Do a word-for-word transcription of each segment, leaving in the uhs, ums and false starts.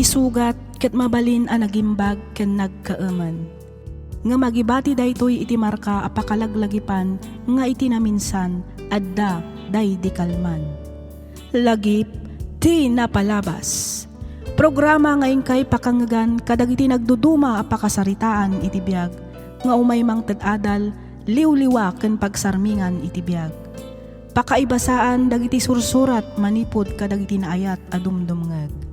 Isugat ket mabalin a nagimbag ken nagkaemen. Ngem agibati daytoy iti marka a pakalaglagipan nga iti naminsan adda daydi kalman. Lagip ti napalabas. Programa nga inkay pakangngegan kadagiti nagduduma a pakasaritaan iti biag nga umay mangted adal, liwliwa ken pagsarmingan iti biag. Pakaibasaan dagiti sursurat manipud kadagiti naayat a dumdumngeg.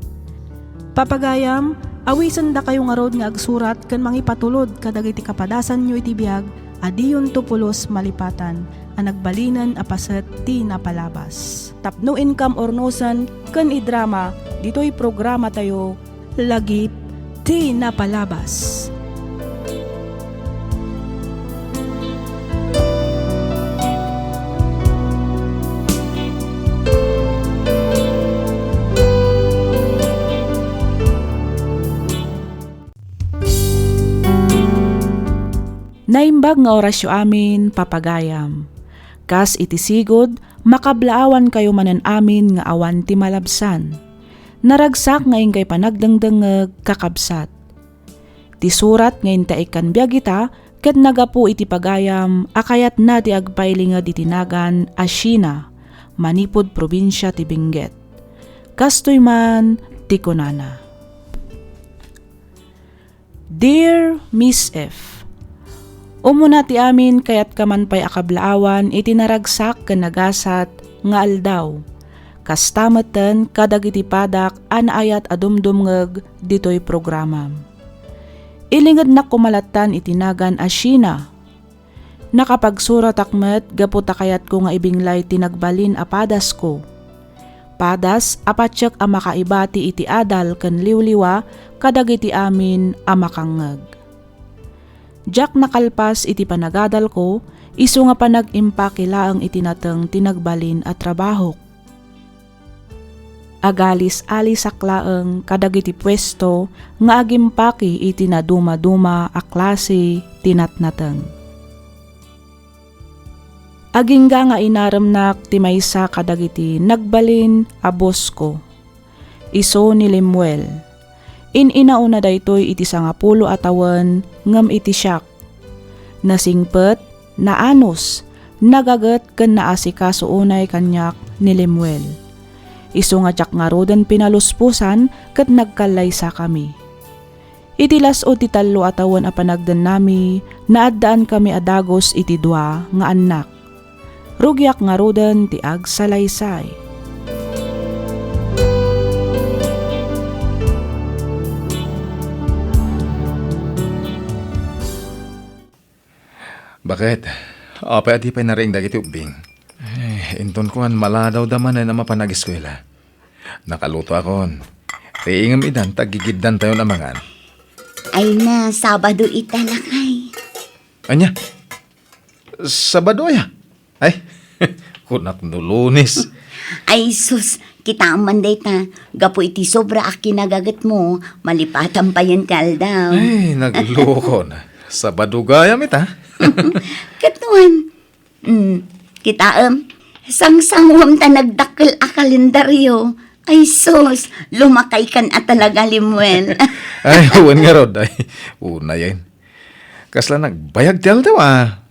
Papagayam, awisendakayo ngarud nga agsurat ken mangipatulod kadagiti kapadasanyo iti biag a diyonto pulos malipatan a nagbalinen a paset ti napalabas. Tapno inkam urnosen ken idrama ditoy programatayo, Lagip ti Napalabas. Naimbag nga orasyo amin, papagayam. Kas iti sigud, makablaawankayo manen amin nga awan ti malabsan. Naragsak nga inkay panagdengdengngeg, kakabsat. Ti surat nga intaikkan biag ita ket naggapu iti pagayam a kayatna ti agpailinged iti nagan a Sheena manipud probinsia ti Benguet. Kastoy man ti kunana. Dear Miss F, umuna ti amin, kayatka man pay a kablaawan iti naragsak ken nagasat nga aldaw. Kasta metten kadagiti padak a naayat a dumdumngeg ditoy programam. Ilingednak koma lattan iti nagan a Sheena. Nakapagsuratak met gapu ta kayatko nga ibinglay ti nagbalin a padasko. Padas a patiek a makaibati iti adal ken liwliwa kadagiti amin a makangngeg. Diak nakalpas iti panagadalko, isu nga panag-impaki laeng iti nateng ti nagbalin a trabahok. Agalis-alisak laeng kadagiti puesto nga agimpaki iti nadumaduma a klase ti natnateng. Agingga nga inaremnak ti maysa kadagiti nagbalin a bosko. Isu ni Lemuel. In-inauna daytoy iti sangapulo a tawen ngem iti siak. Nasingpet, naanus, nagaget ken naasikaso unay kaniak ni Lemuel. Isu nga diak ngaruden pinalusposan ket nagkallaysakami. Iti las-ud ti tallo a tawen a panagdennami, naaddaankami a dagus iti dua nga annak. Rugiak ngaruden ti agsalaysay. Baket, apay a di pay nariing dagiti ubbing? Eh, inton kuan, maladawda manen a mapan ageskuela. Nakalutoakon. Riingem idan ta aggigiddantayon a mangan. Ay na, Sabado ita, lakay. Ania? Sabado aya? Ay, kunak no Lunes. Ay sus, kitaem man dayta, gapu iti sobra a kinagagetmo, malipatan payen ti aldaw. Ay, naglukon. Sabado gayam ita. Ket wen, mm, kitaem, sangsangwem ta nagdakkel a kalendario. Ay sus, lumakaykan a talaga, Lemuel. Ay, wen ngarud. Ay, unayen. Kasla nagbayag ti aldaw, a.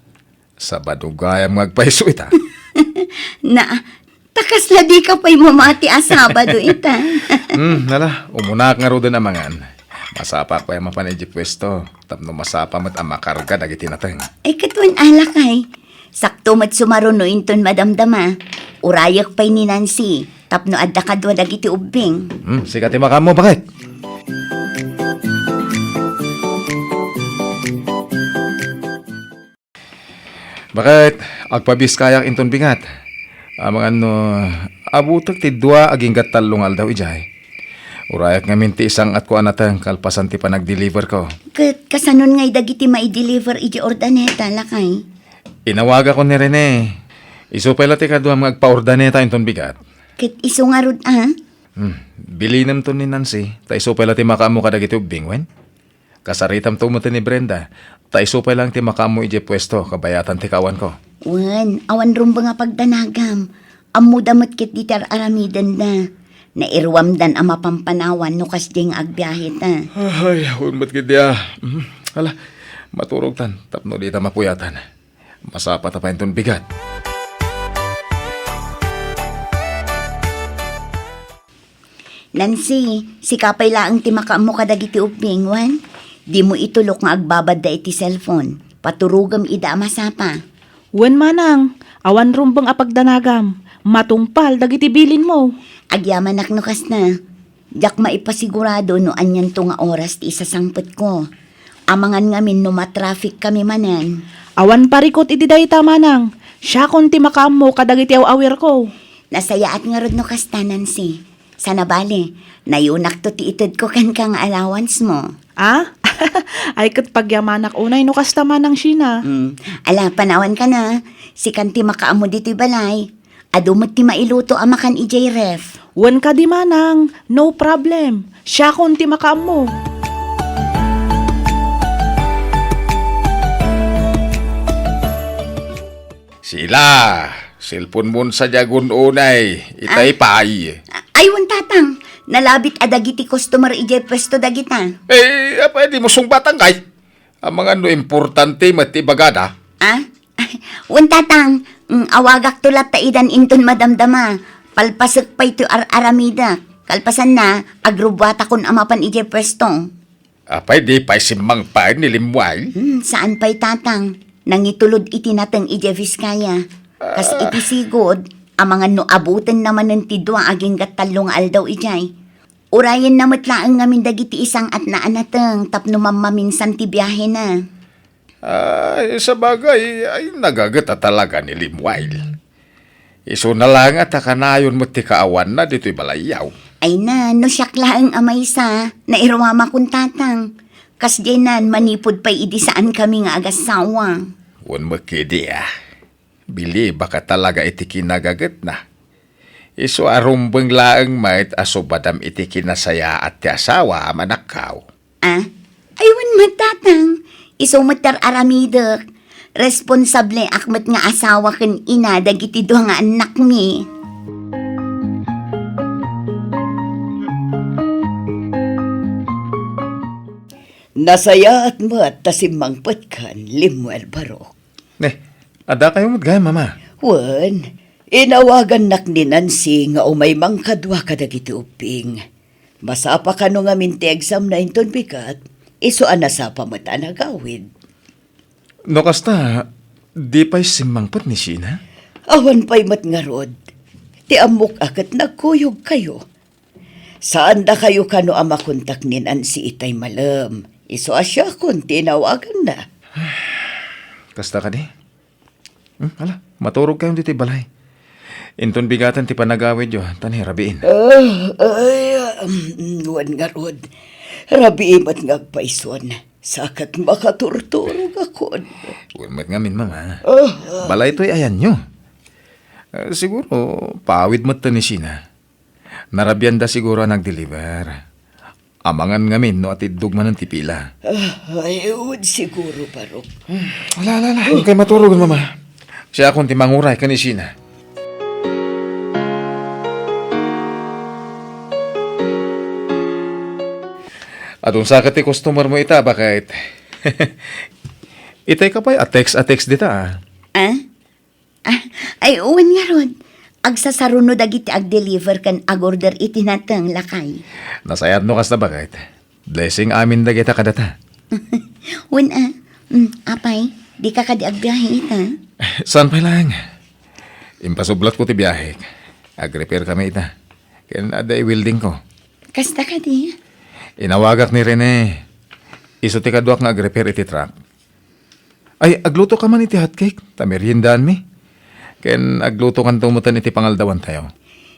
Sabado gayam nga agpayso ita. Na, ta kasla dika pay mamati a Sabado ita. Hmm, nala, umunak ngaruden a mangan. Masapak pay a mapan idiay puesto, tapno masapa met a makarga dagiti nateng. Ay, ket wen a, lakay. Sakto met sumaruno inton madamdama. Urayek pay ni Nancy, tapno adda kadua dagiti ubbing. Hmm, sika ti makaammo, baket. Baket, agpabiskayak inton bigat. Amangan no, abutek ti dua agingga tallo nga aldaw idiay. Urayak ngamin ti isang-atko a nateng kalpasan ti panagdeliverko. Ket kasanon ngay dagiti maideliver idiay Urdaneta, lakay? Inawagakon ni Rene. Isu pay la ti kaduam nga agpa-Urdaneta inton bigat. Ket isu ngarud a? Hmm, bilinemto ni Nancy, ta isu pay la ti makaammo kadagiti ubbing, wen? Kasaritamto met ni Brenda, ta isu pay lang ti makaammo idiay puesto kabayatan ti kaawanko. Wen, awan rumbeng a pagdanagam. Ammoda met ketdi ti ar-aramidenda. Nairuamdan a mapampanawan no kasdiay nga agbiaheta. Ay, awan met ketdi a. Mhm. Ala, maturogtan tapno dita mapuyatan. Masapata pay inton bigat. Nancy, sika pay laeng ti makaammo kadagiti ubbing, wen? Dimo itulok nga agbabadda iti cellphone. Paturogem ida a masapa. Wen manang, awan rumbeng a pagdanagam. Matungpal dagiti bilinmo. Agyamanak no kasta. Diak maipasigurado no anianto nga oras ti isasangpetko. Amangan ngamin no matraffic kami manen. Awan parikut iti dayta, manang. Siakon ti makaammo kadagiti aw-awirko. Nasayaat ngarud no kasta, Nancy. Sana bale, nayunakto ti itedko kenka nga allowance mo. Ah? Ay, ket pagyamanak unay no kasta, manang Sheena. Mm. Ala, panawanka na. Sikan ti makaammo ditoy balay. Adu met ti mailuto a makan idiay ref. Wen kadi manang, no problem. Siakon ti makaammo. Sheila, cellphone mon sadiagon unay. Itay Ah? pay. A-, ay, wen, tatang. Nalabit a dagiti customer idiay pwesto dagita. Eh, apay, dimo sungbatan kay? Amangan no importante met ti ibagada. Ah? Wen, tatang, mm, awagakto latta idan inton madamdama. Palpasek pay ti ar-aramidek. Kalpasanna, agrubbuatakon a mapan idiay pwesto. Apay, di pay simmangpet ni Lemuel? Hmm, saan pay, tatang. Nangitulod iti nateng idiay Vizcaya. Kas Ah. iti sigud, amangan no abutenna manen ti dua agingga tallo nga aldaw idiay. Urayenna met laeng ngamin dagiti isang-atna a nateng tapno mammaminsan ti biahena. Ay, sabagay, ay, nagaget a talaga ni Lemuel. Isuna laeng a ta kanayon met ti kaawanna ditoy balayyo. Ay na, no siak laeng a maysa, nairuamakon, tatang. Kasdiay nan, manipud pay idi saan kami nga agassawa. Wen met ketdi a. Bilibak a talaga iti kinagagetna. Isu a rumbeng laeng met a subadam iti kinasayaat ti asawa a manakkaw. Ah? Ay, wen met, tatang. Isu met ti ar-aramidek. Responsabliak met nga asawa ken ina dagiti dua nga annakmi. Nasayaat met ta simmangpetkan, Lemuel Barok. Ne, addakayo met gayam, Mama? Wen, inawagannak ni Nancy nga umay mangkadua kadagiti ubbing. Masapa kano ngamin ti examna inton bigat, isu a nasapa met a nagawid. No kasta, di pay simmangpet ni Sheena? Awan pay met ngarud. Ti ammok a ket nagkuyogkayo. Saandakayo kano a makontak ni Nancy itay malem. Isu a siakon ti inawaganna. Kasta kadi? Hmm, ala, maturogkayon ditoy balay. Inton bigaten ti panagawidyo, ta ni rabiin. Ah, ay, um, wen ngarud. Rabii met nga agpayson. Sa ket makaturturogakon. Wen met ngamin, Mama. Ah, ah. Balay toy ayanyo. Ah, siguro, paawid met ni Sheena. Narabianda siguro a nag-deliver. Amangan ngamin no atiddog manen ti pila. Ah, ay, wen siguro, Barok. Hmm, ala, ala, ala. Inkay maturog, Mama. Siakon ti manguray ken ni Sheena. Adun sa ket ti customer mo ita, baket. Itay ka pay a text a text dita, ah. Ah? Ah, ay, wen ngarud. Agsasaruno dagiti ag-deliver ken ag-order iti nateng, lakay. Nasayaat no kasta, baket. Blessing amin dagita kadata. Wen a. Mm, apay, dika kadi agbiahe ita? Saan pay laeng? Impasublatko ti biahek. Ag-repair kami ita. Ken adda i-weldingko. Kasta kadi? Inawagak ni Rene. Isu ti kaduak nga ag-repair iti truck. Ay, agluto ka man iti hotcake, ta meriendaanmi. Ken agluto kanto metten iti pangaldawantayo.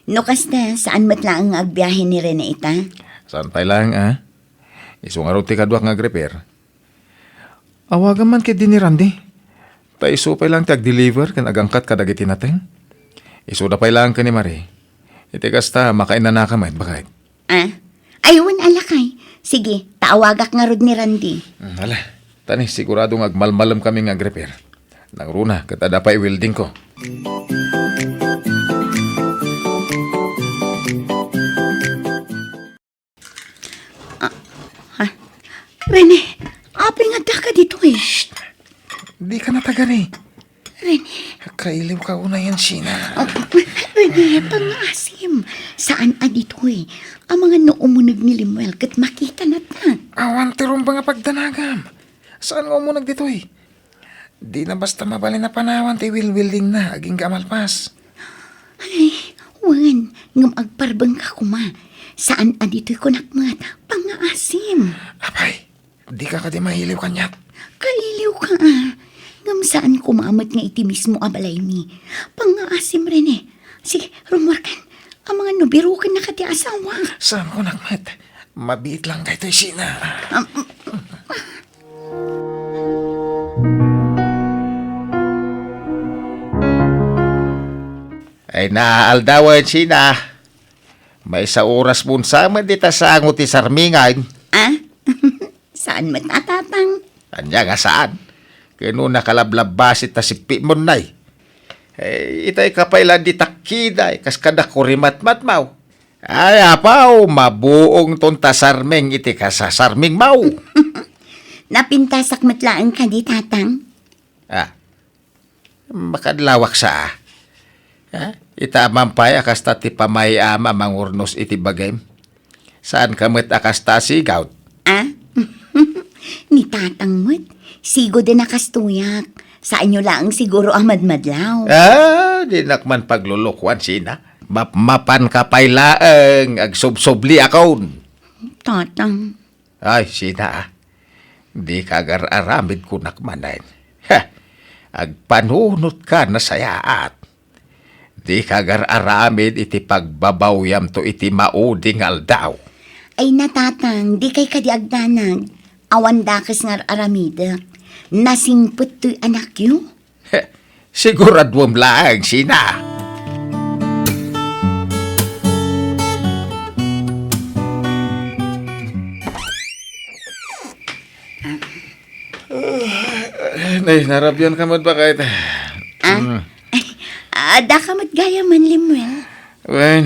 No kasta, saan met laeng nga agbiahe ni Rene ita? Saan pay laeng, ah? Isu ngarud ti kaduak nga ag-repair. Awagam man ketdi ni Randy. Ta isu pay laeng ti ag-deliver ken agangkat kadagiti nateng. Isuda pay laeng ken ni Marie. Iti kasta, makainanaka met, baket. Ah? Ay, wen a, lakay. Sige, ta awagak ngarud ni Randy. Hmm, ala. Ta ni, sigurado nga agmalmalem kami nga ag-repair. Nangruna, ket adda pay weldingko. Pailiwka unay, Sina. Ah, Rene, pangngaasim. Saan a ditoy. Amangan no umuneg ni Lemuel ket makita natna. Awan ti rumbeng a pagdanagam. Saan nga umuneg ditoy? Dina basta mabalin a panawan ti wilwildingna agingga a malpas. Ay, wen, ngem agparbengka koma. Saan a ditoy kunak met, pangngaasim. Apay, dika kadi mailiw kaniak? Kailiwka a. Ngem saan koma met nga iti mismo a balaymi. Pangngaasim, Rene. Sige, rummuarkan. Amangan no birukennaka ti asawa. Saan kunak met. Mabiit lang daytoy, Sina. Am, Ay, naaldawen, Sina. Maysa oras mo sa met dita sango ti sarmingan. Ah? Saan met a, Tatang? Ania nga saan? Ken no nakalablabbasi ta sippi mo nay. Eh, itay ka pay la di takkiday, kas kada kurimatmatmaw. Ay, apaw, mabuong ton ta sarming iti kasasarming maw. Napintasak met laeng kadi, Tatang? Ah, makadlawak sa, ah. Ah, ita man pay a kasta ti pamay-am a mangurnos iti bagim. Saan ka met a kasta a sigawd? Ah? Ni Tatang met, sigud a nakastoyak. Saanyo laeng siguro a madmadlaw. Ah, dinak man paglulukuan, Sina. Map-, mapan ka pay laeng, agsubsubli akon. Tatang. Ay, Sina, ah. Di ka agar-aramid kunak manen. Ha! Agpanunot ka nasayaat. Di ka agar-aramid iti pagbabawyamto iti maudi nga aldaw. Ay, na, Tatang, di kay kadi agdanag. Awan dakes nga ar-aramidek. Nasingpet toy anakyo. Siguraduem laeng, Sina. Nay, narabian ka met, baket? Ah? Mm. Ay, adda ka met gayam, Lemuel. Wen,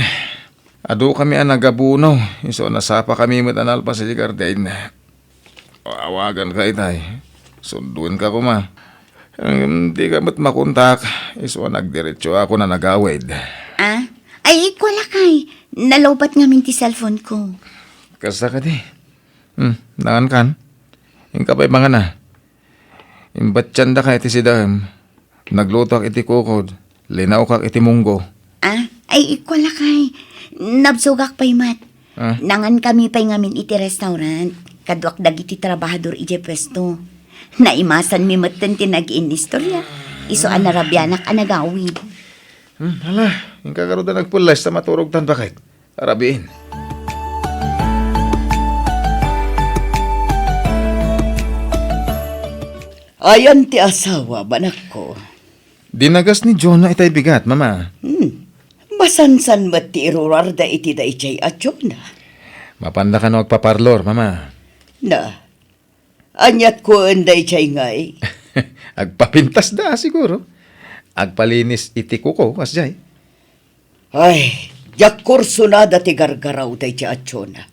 adu kami a nagabuno, isu a nasapa kami met a nalpas iti garden. Awagan ka itay. Sunduen ka koma. Ngem di ka met makontak, isu a nagdiretso ako a nagawid. Ah? Ay, ikua lakay. Nalowbat ngamin ti cellphone ko. Kasta kadi? Hmm, nangan kan? Inka pay mangana. Imbatiandaka iti sidaem. Naglutoak iti kukod, linawkak iti munggo. Ah, ay, ikua lakay. Nabsogak pay met. Ah? Nangan kami pay ngamin iti restaurant. Kaduak dagiti trabahador idiay puesto. Naimasanmi metten ti nag-iinistorya. Isu a narabianak a nagawid. Hmm, hala, inka garud a nagpulles ta maturogtan, baket. Arabiin. Ayan ti asawa, anakko. Dinagas ni Jonah itay bigat, Mama. Hmm. Masansan met ti irurarda iti daydiay a Jonah. Mapanda kano agpaparlor, Mama. Na, aniat kuen daydiay ngay? Agpapintasda, siguro. Agpalinis iti kuko, kasdiay. Ay, diak kursunada ti gargaraw daydiay a Jonah.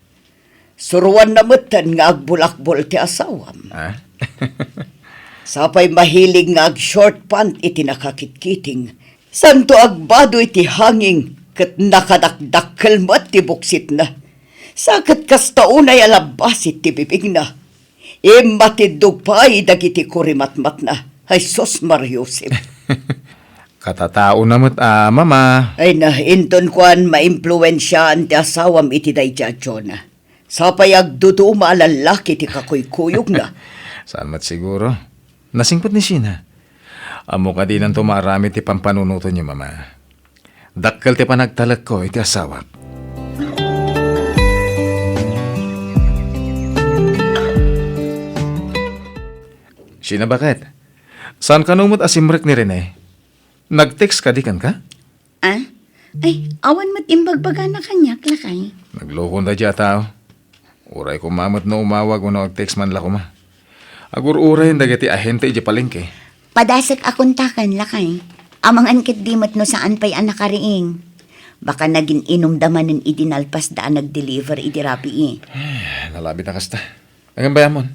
Suroanna metten nga agbulakbol ti asawam. Ah? Sapay mahilig nga ag-short pant iti nakakitkiting. Santo agbado iti hanging ket nakadakdakkel met ti buksitna. Sa ket kasta unay a labbasit ti bibingna. Immatiddog pay dagiti kurimatmatna. Ay, sus, Maria Josep. Katataona met a, Mama. Ay na, inton kuan, maimpluensiaan ti asawam iti daydiay a Jonah. Sapay agduduma a lallaki ti kakuykuyogna. Saan met siguro? Nasingpet ni Sheena. Ammo kadinanto maaramid ti pampanunotenyo, Mama. Dakkel ti panagtalekko iti asawak. Sheena, baket? Saan kano met a simrek ni Rene? Nag-text kadi kenka? Ah? Ay, awan met imbagbagana kaniak, lakay. Nagloko daydiay a tao. Uray koma met no umawag wenno ag-text man la koma. Agur-urayen dagiti ahente idiay palengke. Padasek a kontaken, lakay. Amangan ketdi met no saan pay a nakariing. Baka nagin-inumda manen idi nalpasda a nag-deliver idi rabii. Ay, nalabit a kasta. Ngem bay-amon.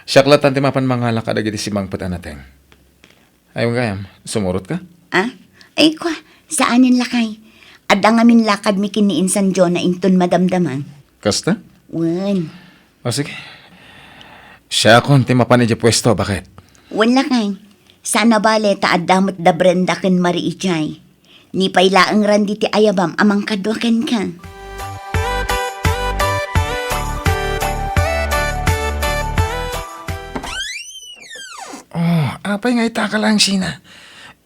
Siak latta ti mapan mangala kadagiti simangpet a nateng. Ay, gayam, sumurot ka? Ah? Ay, kwa, saanen lakay. Adda ngamin lakadmi ken ni Insan Jonah inton madamdama. Kasta? Wen. O, sige. Siakon ti mapan idiay puesto, baket? Wen lakay. Saan a bale ta adda met da Brenda ken Marie idiay. Ni pay laeng ran diti ayabam a mangkadua kenka. Oh, apay nga itaka laeng, Sheena?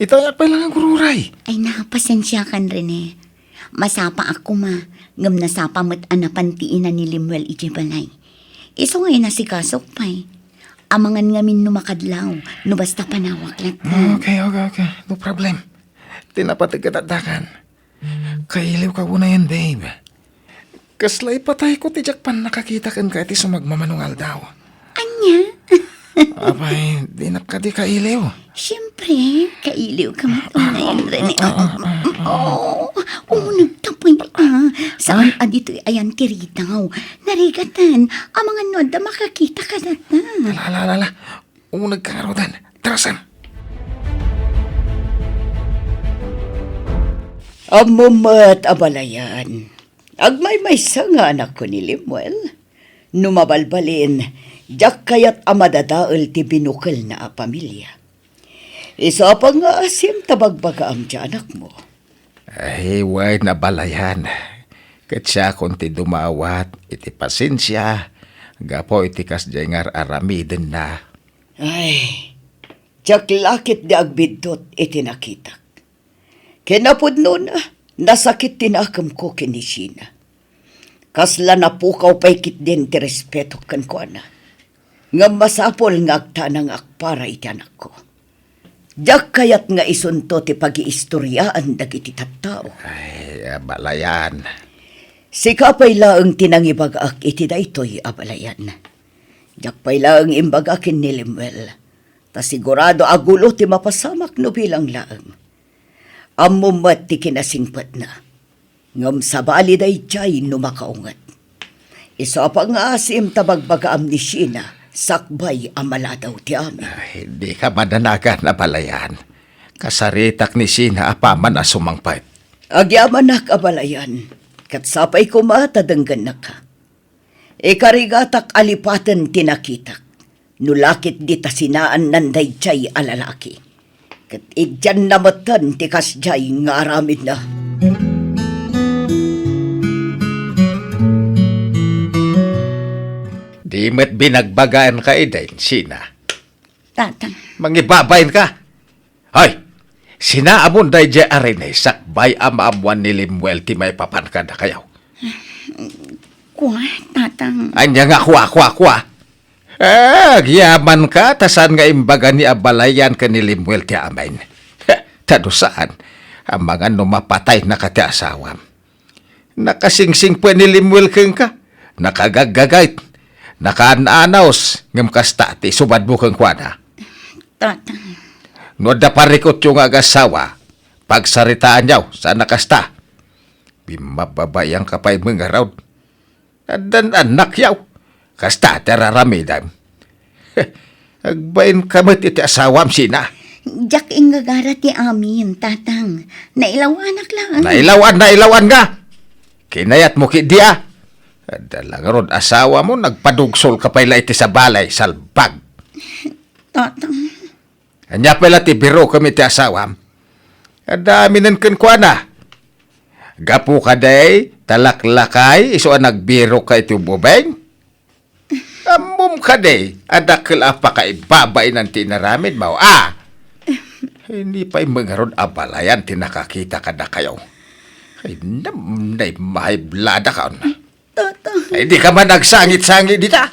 Itayak pay laeng agururay. Ay, na, pasensiakan, Rene. Masapaak koma, ngem nasapa met a napan ti ina ni Lemuel idiay balay. Isu nga inasikasok pay. Amangan ngamin no makadlaw, no basta panawak latta. Okay, okay, okay. No problem. Ti napateg ket addakan. Kailiwka unayen, babe. Kasla ipatayko ti diak pannakakita kenka iti sumagmamano nga aldaw. Ania? Apay, dinak kadi kailiw? Siempre, kailiwka met unayen, Rene. Ah, ah, ah, ah, ah. Oh, umunegta pay, ah. Saan a ditoy ayan ti ridaw. Narigatan, amangan no adda makakita kadatta. Ala, ala, ala, ala. Umunegka ngaruden. Tara, Sam. Ammom met, abalayan. Agmaymaysa nga anakko ni Lemuel. No mabalbalin, diak kayat a madadael ti binukelna a pamilia. Isu a pangngaasim ta bagbagaam ti anakmo. Ay, wen, abalayan. Ket siakon ti dumawat iti pasensia gapu iti kasdiay nga ar-aramidenna. Ay, diak la ketdi agbiddut iti nakitak. Kinapudnona, nasakit ti nakemko ken ni Sheena. Kasla napukaw pay ketdin ti respetok kenkuana. Ngem masapul nga agtanangak para iti anakko. Diak kayat nga isunto ti pagiistoriaan dagiti tattao. Ay, abalayan. Sika pay laeng ti nangibagak iti daytoy, abalayan. Diak pay laeng imbaga ken ni Lemuel. Ta sigurado a gulo ti mapasamak no bilang laeng. Ammom met ti kinasingpetna. Ngem sabali daydiay no makaunget. Isu a pangngaasim ta bagbagaam ni Sheena, sakbay a maladaw ti amin. Ay, dika madanagan, abalayan. Kasaritak ni Sheena apaman a sumangpet. Agyamanak, abalayan. Ket sapay koma ta denggennaka. Ikarigatak a lipaten ti nakitak. No la ketdi ta sinaannan daydiay a lalaki. Ket idianna metten ti kasdiay nga aramidna. Di met binagbagaenka idi, Sheena. Tatang. Mangibabainka. Hoy, sinaamon daydiay a Rene sakbay a maammoan ni Lemuel ti maipapan kadakayo. Kua, Tatang. Ania nga kua, kua, kua? Eh, agyamanka, ta saan nga imbaga ni abalayan ken ni Lemuel ti amin. Ta no saan, amangan no mapataynaka ti asawam. Nakasingsingpet ni Lemuel kenka, nakagaggagayt, nakaan-anaos, ngem kasta ti isubadmo kenkuana. Tatang. No adda parikutyo nga agasawa, pagsaritaanyo, saan a kasta. Bimmababaianka pay met ngarud. Addan annakyo. Kasta ti ar-aramidem. Agbainka met iti asawam, Sheena. Diak ingagara ti amin, Tatang. Nailawanak laeng. Nailawan, nailawan nga! Kinayatmo ketdi a? Adda la ngarud asawam, nagpadugsolka pay la iti sabali, salbag. Tatang. Ania pay la ti birokem iti asawam? Adda aminen kenkuana. Gapu kadi ta laklakay isu a nagbirokka iti ubing? Ammom kadi a dakkel a pakaibabainan ti inaramidmo, a? Idi pay met ngarud abalayan ti nakakita kadakayo. Ay, nam-, naimahiblada ka on. Tata. Ay, dika man agsangit-sangit dita.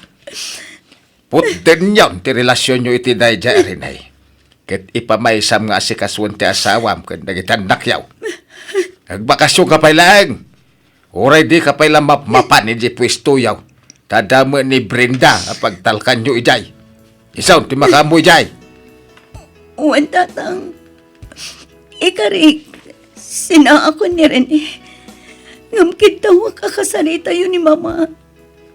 Puddenyon ti relasionyo iti daydiay a Rene. Ket ipamaysam nga asikasuen ti asawam ken dagiti annakyo. Agbakasionka pay laeng. Uray dika pay la mapmapan idiay puestoyo. Ta adda met ni Brenda a pagtalkanyo idiay. Isu ti makaammo idiay. Wen, Tatang. Ikarik, sinaakon ni Rene. Ngem kiddawek a kasaritayo ni Mama.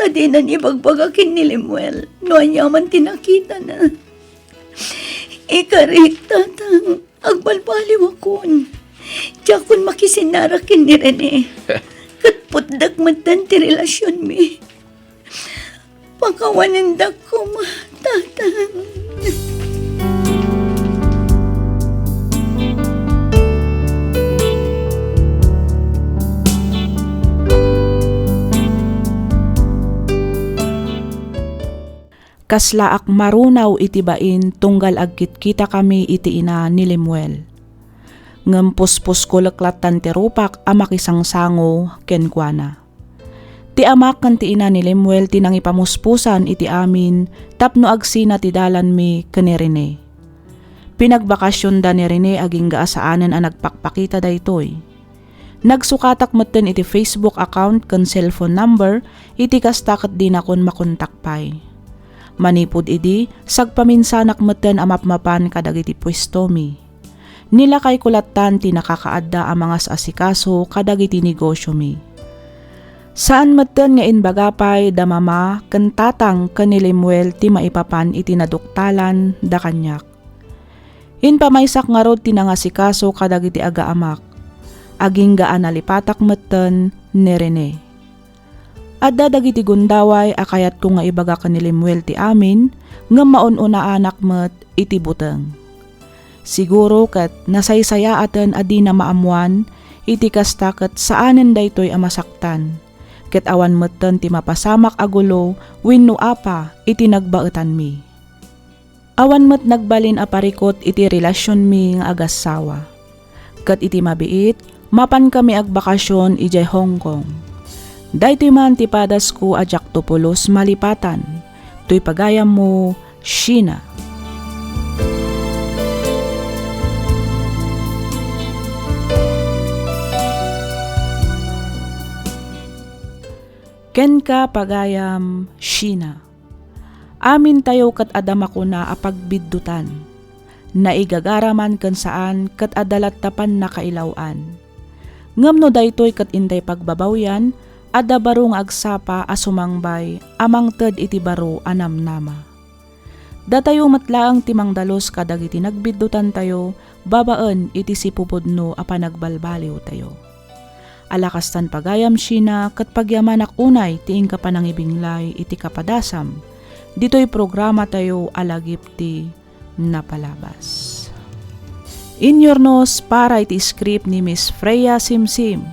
Ta dinan ibagbaga ken ni Lemuel no ania man ti nakitana. Ikarik, Tatang, Agbalbaliwakon. Diakon makisinnarak ken ni Rene. Ket putdek metten ti relasionmi. Pakawanendak koma, Tatang. Kaslaak marunaw iti bain tunggal agkitkitakami iti ina ni Lemuel. Ngem puspusko leklatan ti rupak a makisangsango kenkuana. Ti amak ken ti ina ni Lemuel ti nangipamuspusan iti amin tapno agsina ti dalanmi ken ni Rene. Pinagbakasionda ni Rene agingga a saanen a nagpakpakita daytoy. Nagsukatak metten iti Facebook account ken cellphone number, iti kasta ket dinakon makontak pay. Manipud idi, sagpaminsanak metten a mapmapan kadagiti puestomi. Nilakayko lattan ti nakakaadda a mangas-asikaso kadagiti negosiomi. Saan metten nga imbaga pay da mama ken tatang ken ni Lemuel ti maipapan iti naduktalan da kaniak. Impamaysak ngarud ti nangasikaso kadagiti agaamak. Agingga a nalipatak metten ni Rene. Adda dagiti gundaway a kayatko nga ibaga ken ni Lemuel ti amin, ngem maun-unaanak met iti buteng. Siguro ket nasaysayaaten a dina maammoan iti kasta ket saanen daytoy a masaktan, ket awan metten ti mapasamak a gulo wenno apa iti nagbaetanmi. Awan met nagbalin a parikut iti relasionmi nga agassawa. Ket iti mabiit, mapankami agbakasion idiay Hong Kong. Daytoy man ti padasko a diakto pulos malipatan. Toy pagayammo, Sheena. Kenka, pagayam, Sheena. Amintayo ket adda makuna a pagbiddutan. Naigagara man ken saan ket adda latta pannakailaw-an. Ngem no daytoy ket intay pagbabawian, adda baro nga agsapa a sumangbay a mangted iti baro a namnama. Datayo met laeng ti mangdalus kadagiti nagbiddutantayo babaen iti sipupudno a panagbalbaliwtayo. Ala kastan pagayam, Sheena, ket pagyamanak unay ti inka panangibinglay iti kapadasam. Ditoy programatayo a Lagip ti Napalabas. Inyurnos para iti script ni Miss Freya Simsim.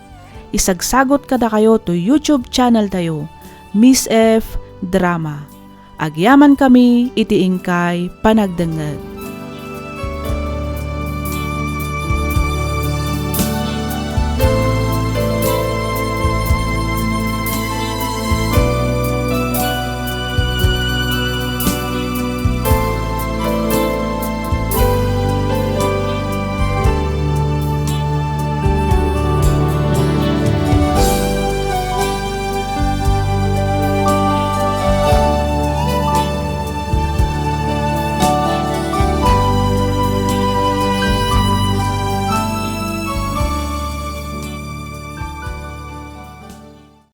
Isagsagot kadakayo to YouTube channel tayo, Miss F Drama. Agyamankami iti inkay panagdengngeg.